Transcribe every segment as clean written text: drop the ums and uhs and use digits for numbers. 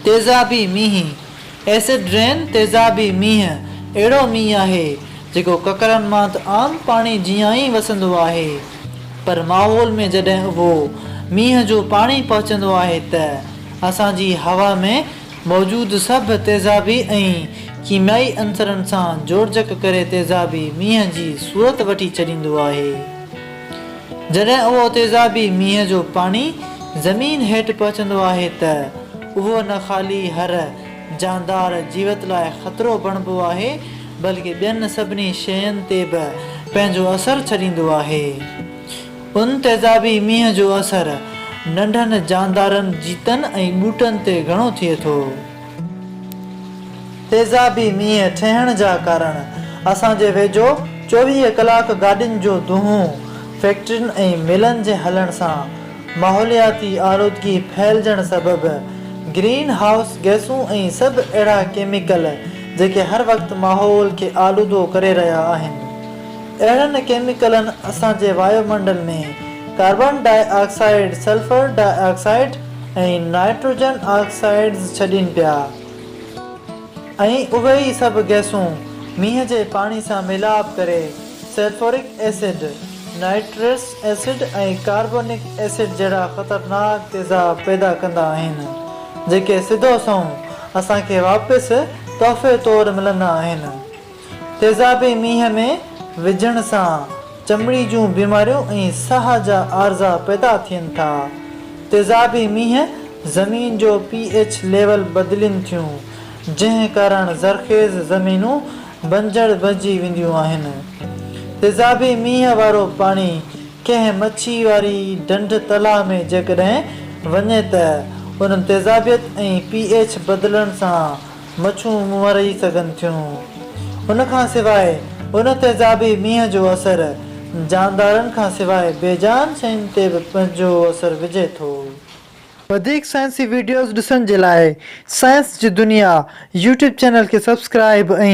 تيزابي مينهن، Acid Rain، تيزابي مينهن اهڙو مينهن آهي، جيڪو ڪڪرن مان ته عام پاڻي جيان ئي وسندو آهي، پر ماحول ۾ جڏهن اهو مينهن جو پاڻي پهچندو آهي ته اسان جي هوا ۾ موجود سڀ تيزابي ۽ ڪيميائي عنصرن سان جوڙجڪ ڪري تيزابي مينهن جي صورت وٺي ڇڏيندو آهي. جڏهن اهو تيزابي مينهن جو پاڻي زمين هيٺ پهچندو آهي ته اهو نه خالي هر جاندار جيوت لاء خطرو بڻبو آهي بلڪه ٻين سڀني شين تي به پنهنجو اثر ڇڏيندو آهي. ان تيزابي مينهن جو اثر ننڍن جاندارن، جيتن ۽ ٻوٽن تي گهڻو ٿئي ٿو. تيزابي مينهن ٺهڻ جا ڪارڻ، اسان جي ويجهو 24 ڪلاڪ گاڏين جو دونهون، فيڪٽرين ۽ ملن جي هلڻ سان ماحولياتي آلودگي ڦهلجڻ سبب گرين هائوس گئسون ۽ سڀ اهڙا ڪيميڪل جيڪي هر وقت ماحول کي آلودو ڪري رهيا آهن. اهڙن ڪيميڪلن اسان جي وايو منڊل ۾ carbon dioxide, sulphur dioxide ۽ nitrogen oxides ڇڏين پيا ۽ اهي ئي سڀ گئسون مينهن جي پاڻي سان ميلاپ ڪري sulphuric acid, nitrous acid ۽ carbonic acid جهڙا خطرناڪ تيزاب پيدا ڪندا آهن، جيڪي سڌو سنئون اسان کي واپس تحفي طور ملندا آهن. تيزابي مينهن ۾ وجهڻ سان چمڙي جون بيماريون ۽ ساهه جا عارضا پيدا ٿين ٿا. تيزابي مينهن زمين جو پي ايڇ ليول بدلين ٿيون، جنهن ڪارڻ زرخيز زمينون بنجر بنجي وينديون آهن. تيزابي مينهن وارو پاڻي ڪنهن مڇي واري ڍنڍ تلاء ۾ جيڪڏهن وڃي ته ان تيزابيت ۽ پي ايڇ بدلڻ سان مڇون مري سگهن ٿيون. ان کان سواء ان تيزابي مينهن جو اثر جاندارن کان سواء بي جان شين تي به پنهنجو اثر وجهي ٿو. وڌيڪ سائنسي وڊيوز ڏسڻ جي لاء سائنس جي دنيا يوٽيوب چينل کي سبسڪرائيب ۽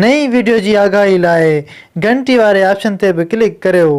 نئين وڊيو جي آگاهي لاء گهنٽي واري آپشن تي به ڪلڪ ڪريو.